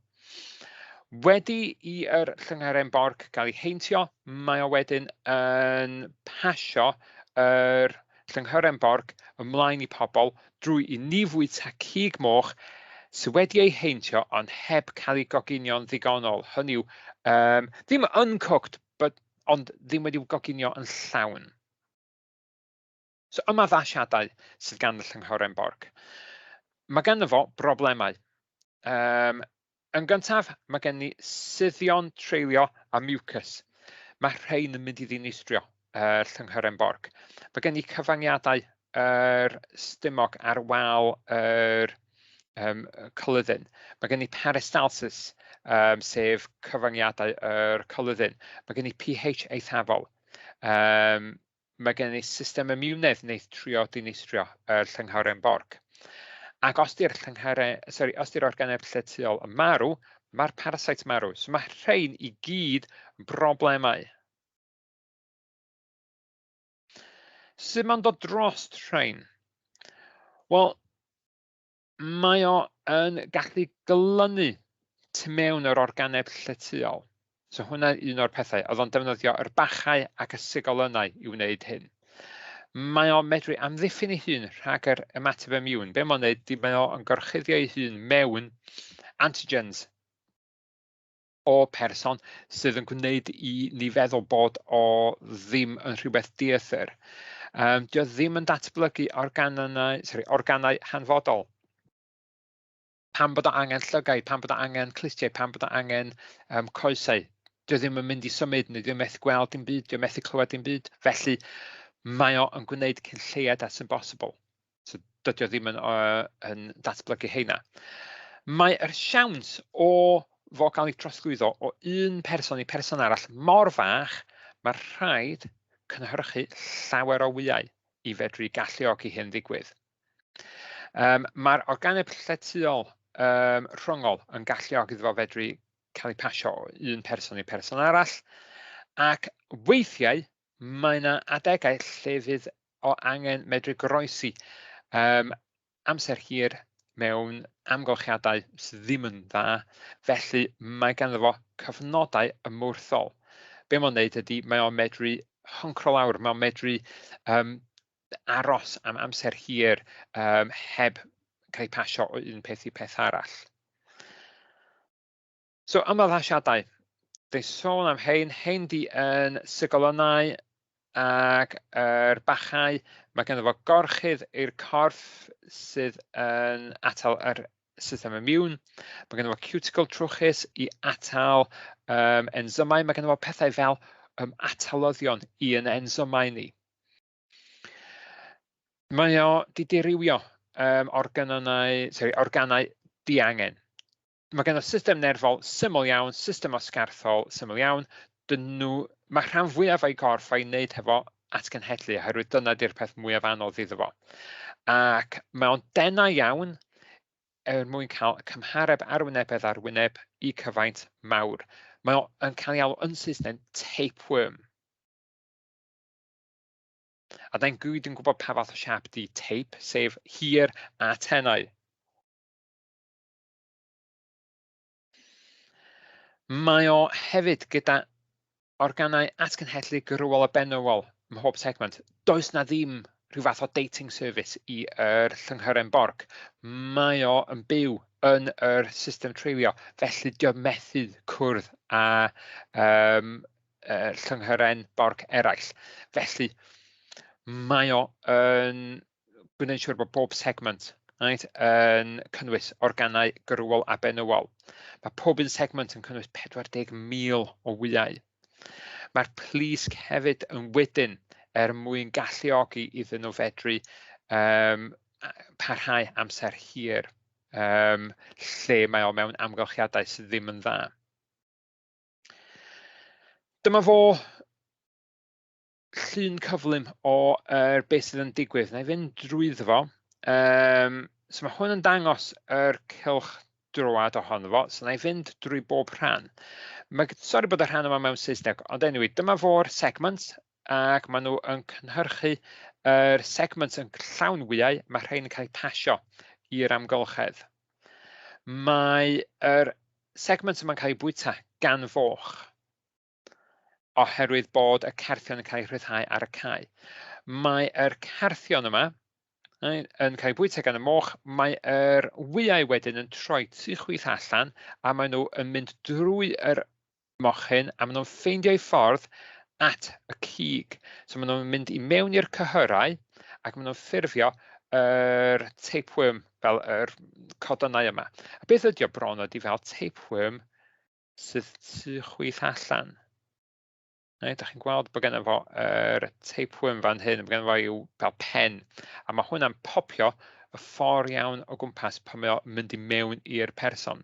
Wedi i'r llyngharen borc gael ei heintio, mae o wedyn yn pasio yr llyngharen borc ymlaen i pobl drwy i ni fwyta cig moch sydd wedi ei heintio ond heb cael ei goginio'n ddigonol. Hynny yw, ddim uncooked, but, ond ddim wedi'w goginio yn llawn. So yma ddasiadau sydd gan y llyngharen borc. Mae ganddo fo broblemau. Yn gyntaf, mae gen ni suddion treulio a mucus. Mae rhain yn mynd i ddinistrio y llyngharen borc. Mae gen ni cyfangiadau yr stumog ar wal yr coluddyn. Mae gen ni peristalsis, sef cyfangiadau yr coluddyn. Mae gen ni pH eithafol. Mae gen ni system imiwnedd wneud trio dinistrio y llyngharen borc. Ac os di'r sorry, os di'r organeb lletyol yn marw, mae'r parasite marw. So mae rhain i gyd yn broblemau. Sut mae'n dod dros rhain? Wel, mae o yn gallu glynu tu mewn yr organeb lletyol. So hwnna un o'r pethau. Oedd o'n defnyddio yr bachau ac y sigolynau i wneud hyn. Mae o'n medru amddiffyn ei hun rhag yr ymateb imiwn. Be mae'n wneud, mae o'n gorchuddio ei hun mewn antigens o person sydd yn gwneud i ni feddwl bod o ddim yn rhywbeth dieithr. Dio ddim yn datblygu organau hanfodol. Pam bod o angen llygaid, pam bod o angen clustiau, pam bod o angen coesau. Dio ddim yn mynd i symud, neu dio methu gweld dim byd, dio methu clywed dim byd. Felly mae o yn gwneud cyn lleied as yn bosibl. So dydy o ddim yn datblygu heina. Mae'r siawns o fo gael ei trosglwyddo o un person i person arall mor fach, mae rhaid cynhyrchu llawer o wyau i fedru galluogi hyn ddigwydd. Mae'r organeb lletyol rhyngol yn galluogi iddo fo fedru cael ei pasio o un person i person arall, ac weithiau mae yna adegau lle fydd o angen medru goroesi amser hir mewn amgylchiadau sydd ddim yn dda, felly mae ganddo fo cyfnodau ymwrthol. Be mae'n wneud ydy mae o'n medru huncro lawr, mae o'n medru aros am amser hir heb cael ei pasio o un peth i peth arall. So ymddangosiadau. Dwi'n sôn am hein, hein di yn sigolynau ac yr bachau. Mae ganddo fo gorchudd i'r corff sydd yn atal yr system imiwn. Mae ganddo fo cuticle trwchus i atal enzymau. Mae ganddo fo pethau fel atalyddion i yn enzymau ni. Mae o di dirywio organau diangen. Mae ganddo system nerfol syml iawn, system osgarthol syml iawn. Mae rhan fwyaf o'i gorff a'i wneud hefo atgenhedlu, oherwydd dyna di'r peth mwyaf anodd iddo fo. Ac mae o'n denau iawn er mwyn cael cymhareb arwynebedd arwyneb i cyfaint mawr. Mae o'n cael ei alw yn Saesneg tapeworm. A da ni'n gyd yn gwybod pa fath o siâp di tape, sef hir a tenau. Mae o hefyd gyda organau atgenhedlu gwrywol a benywol ym mhob segment. Does na ddim rhyw fath o dating service i yr llyngharen borc. Mae o yn byw yn yr system treulio, felly dio methu cwrdd â llyngharen borc eraill. Felly mae o yn gwneud siŵr bod bob segment, right, yn cynnwys organau gwrywol a benywol. Mae pob un segment yn cynnwys 40,000 o wyau. Mae'r plisg hefyd yn wedyn er mwyn galluogi iddyn nhw fedru parhau amser hir lle mae o mewn amgylchiadau sydd ddim yn dda. Dyma fo llun cyflym o beth sydd yn digwydd. Na i fynd drwyddo fo. So mae hwn yn dangos yr cylch droad ohono fo. So na i fynd drwy bob rhan. Mae, sori bod y rhan yma mewn Saesneg, ond anyway, dyma fo'r segments, ac maen nhw yn cynhyrchu yr segments yn llawn wyau, mae rhain yn cael eu pasio i'r amgylchedd. Mae yr segments yma'n cael eu bwyta gan foch, oherwydd bod y carthion yn cael eu rhyddhau ar y cae. Mae'r carthion yma yn cael eu bwyta gan y moch, mae'r wyau wedyn yn troi tu chwith allan a maen nhw yn mynd drwy yr mochyn a maen nhw'n ffeindio eu ffordd at y cig. So maen nhw'n mynd i mewn i'r cyhyrau ac maen nhw'n ffurfio yr tapeworm fel yr codynau yma. A beth ydy o bron ydy fel tapeworm sydd tu chwith allan. Reit, da chi'n gweld bod gennym fo yr tapeworm fan hyn, bod gennym fo i'w fel pen. A mae hwnna'n popio y ffordd iawn o gwmpas pan mae o'n mynd i mewn i'r person.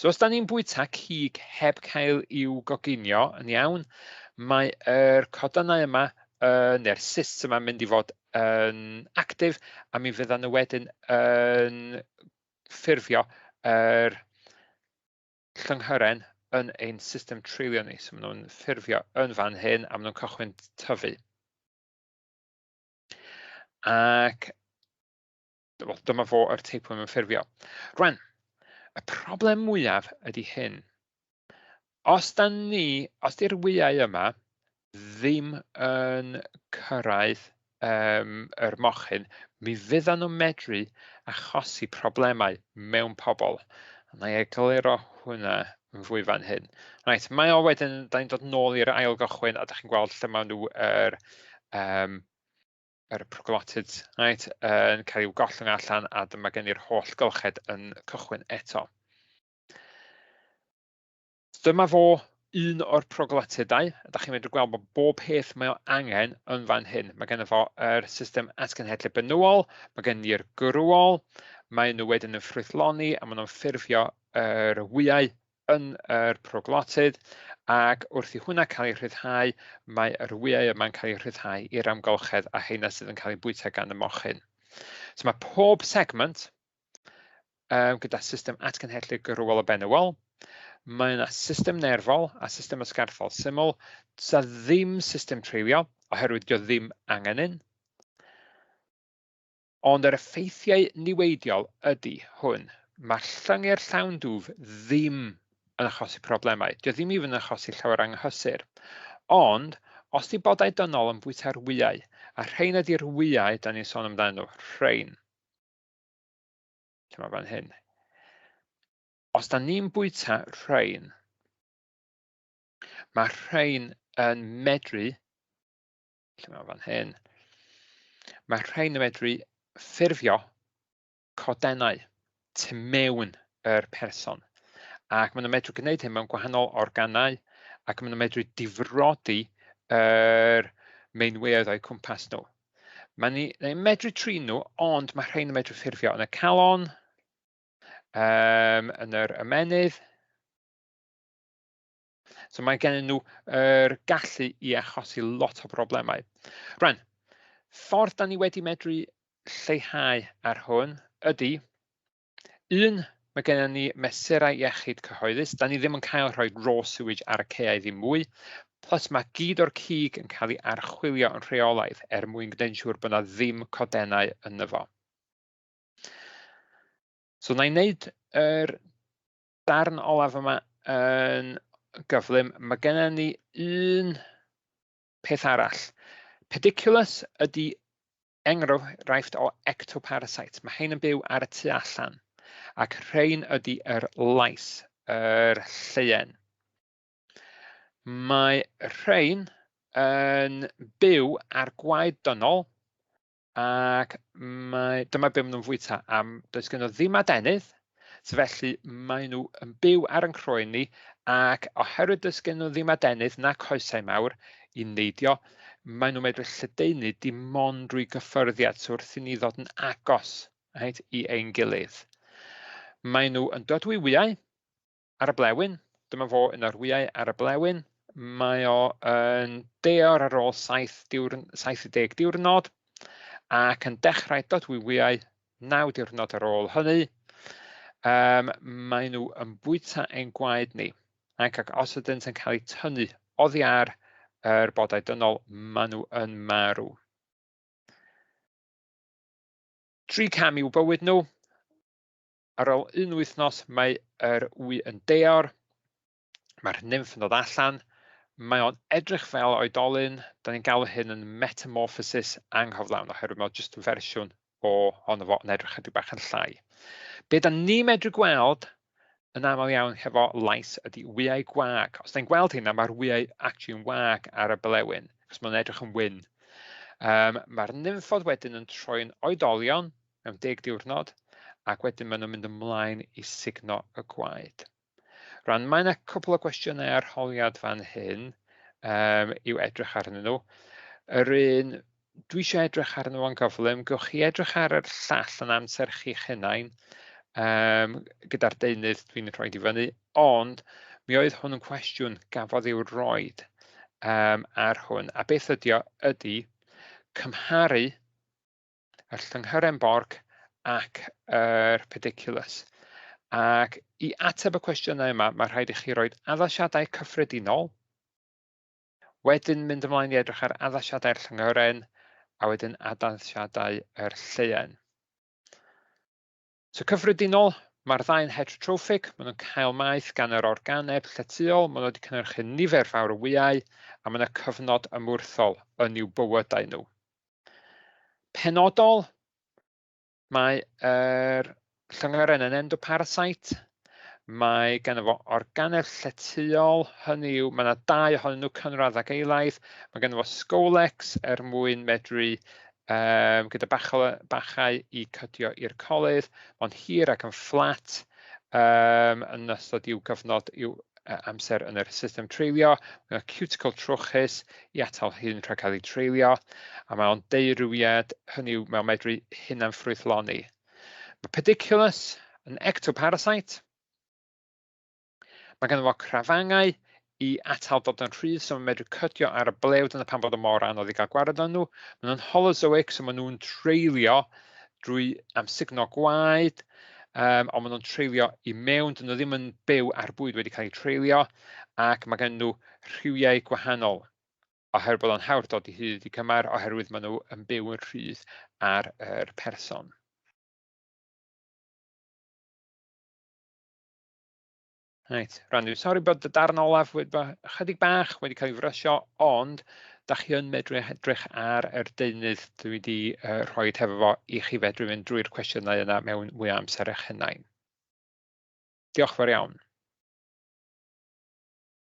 So os da ni'n bwyta cig heb cael i'w goginio yn iawn, mae yr codynau yma, neu'r cysts yma mynd i fod yn actif, a mi fyddan nhw wedyn yn ffurfio yr llyngyren yn ein system treulio ni. So maen nhw'n ffurfio yn fan hyn a maen nhw'n cychwyn tyfu. Ac well, dyma fo yr tapeworm yn ffurfio. Rwan, y problem mwyaf ydy hyn. Os da ni, os di'r wyau yma ddim yn cyrraedd yr mochyn, mi fyddan nhw'n medru achosi problemau mewn pobl. A na i egluro hwnna yn fwy fan hyn. Reit, mae o wedyn, da ni'n dod nôl i'r ail gychwyn, a da chi'n gweld lle maen nhw yr, yr proglottids, right, yn cael i'w gollwng allan, a dyma gen i'r holl gylched yn cychwyn eto. Dyma fo un o'r proglottidau. Da chi'n medru gweld bod bob peth mae o angen yn fan hyn. Mae gennym fo yr system atgenhedlu benywol, mae gen ni'r gwrywol, mae nhw wedyn yn ffrwythloni a maen nhw'n ffurfio yr wyau yn yr proglottid, ac wrth i hwnna cael ei rhyddhau, mae yr wyau yma'n cael eu rhyddhau i'r amgylchedd a heina sydd yn cael eu bwyta gan y mochyn. So mae pob segment gyda system atgenhedlu gwrywol a benywol. Mae yna system nerfol a system ysgarthol syml. Does ddim system treulio, oherwydd dio ddim angen un. Ond yr effeithiau niweidiol ydy hwn. Mae llyngyr llawn dwf ddim yn achosi problemau. Dio ddim even yn achosi llawer anghysur. Ond, os di bodau dynol yn bwyta'r wyau, a rhein ydy'r wyau da ni'n sôn amdanyn nhw, rhein. Lle mae fan hyn? Os da ni'n bwyta rhain, mae rhain yn medru, lle mae fan hyn, mae rhain yn medru ffurfio codennau tu mewn yr person. Ac maen nhw'n medru gwneud hyn mewn gwahanol organau, ac maen nhw'n medru difrodi yr meinweoedd o'u cwmpas nhw. Mae ni, ni'n medru trin nhw, ond mae rhain yn medru ffurfio yn y calon, yn yr ymennydd. So mae gen nhw yr gallu i achosi lot o broblemau. Rwan, ffordd da ni wedi medru lleihau ar hwn ydy, un, mae gennym ni mesurau iechyd cyhoeddus. Da ni ddim yn cael rhoi raw sewage ar y caeau ddim mwy. Plus mae gyd o'r cig yn cael ei archwilio yn rheolaidd er mwyn gwneud yn siŵr bod yna ddim codennau ynddo fo. So na i wneud yr darn olaf yma yn gyflym. Mae gennym ni un peth arall. Pediculus ydy enghraifft o ectoparasites. Mae rhain yn byw ar y tu allan, ac rhain ydy yr lais, yr lleuen. Mae rhain yn byw ar gwaed dynol, ac mae, dyma be maen nhw'n fwyta, am does gen nhw ddim adenydd, so felly maen nhw yn byw ar ein croen ni, ac oherwydd does gen nhw ddim adenydd na coesau mawr i neidio, maen nhw'n medru lledaenu dim ond drwy gyffyrddiad, so wrth i ni ddod yn agos, right, i ein gilydd. Maen nhw yn dodwy wyau ar y blewyn, dyma fo un o'r wyau ar y blewyn, mae o yn deor ar ôl 70 diwrnod ac yn dechrau dodwy wyau 9 diwrnod ar ôl hynny. Maen nhw yn bwyta ein gwaed ni. Ac os ydynt yn cael eu tynnu oddi ar yr bodau dynol, maen nhw yn marw. 3 cam i'w bywyd nhw. Ar ôl un wythnos mae yr wy yn deor, mae'r nymff yn dod allan, mae o'n edrych fel oedolyn, da ni'n galw hyn yn metamorphosis anghyflawn oherwydd mae o jyst fersiwn o ohono fo yn edrych chydig bach yn llai. Be da ni'n medru gweld yn aml iawn hefo lice ydy wyau gwag. Os da ni'n gweld hynna, mae'r wyau actually yn wag ar y blewyn, achos mae'n edrych yn wyn. Mae'r nymffod wedyn yn troi'n oedolion mewn 10 diwrnod, ac wedyn maen nhw'n mynd ymlaen i sugno y gwaed. Rwan, mae yna cwpl o gwestiynau arholiad fan hyn i'w edrych arnyn nhw. Yr un dwi eisiau edrych arnyn nhw yn gyflym, gewch chi edrych ar yr llall yn amser chi'ch hunain gyda'r deunydd dwi'n rhoi i fyny, ond mi oedd hwn yn cwestiwn gafodd i'w roed ar hwn. A beth ydy o ydy cymharu y llyngyren borc ac yr pediculus. Ac i ateb y cwestiynau yma, mae rhaid i chi roi addasiadau cyffredinol, wedyn mynd ymlaen i edrych ar addasiadau'r llyngyren, a wedyn addasiadau yr lleuen. So cyffredinol, mae'r ddau'n heterotrophic, maen nhw'n cael maeth gan yr organeb lletyol, maen nhw wedi cynhyrchu nifer fawr o wyau, a mae yna cyfnod ymwrthol yn i'w bywydau nhw. Penodol, mae yr llyngyren yn endoparasite, mae ganddo fo organeb lletyol, hynny yw mae yna dau ohonyn nhw, cynradd ac eilaidd, mae ganddo fo scolex er mwyn medru gyda bachau i cydio i'r colydd, mae'n hir ac yn fflat yn ystod i'w gyfnod i'w amser yn yr system treulio, mae yna cuticle trwchus i atal hyn rhag cael ei treulio, a mae o'n deurywiad, hynny yw mae o'n medru hunanffrwythloni. Mae pediculus yn ectoparasite. Mae ganddo fo crafangau i atal dod yn rhydd, so mae'n medru cydio ar y blew, dyna pam bod o mor anodd i gael gwared o'n nhw. Maen nhw'n holozoic, so maen nhw'n treulio drwy amsugno gwaed, ond maen nhw'n treulio i mewn, dyn nhw ddim yn byw ar bwyd wedi cael eu treulio, ac mae gen nhw rhywiau gwahanol, oherwydd bod o'n hawdd dod i hyd i cymar, oherwydd maen nhw yn byw yn rhydd ar yr person. Reit, rwan, dwi'n sori bod y darn olaf wedi bod chydig bach wedi cael ei frysio, ond da chi yn medru edrych ar yr deunydd dwi wedi rhoi hefo fo i chi fedru fynd drwy'r cwestiynau yna mewn mwy o amser eich hunain. Diolch fawr iawn.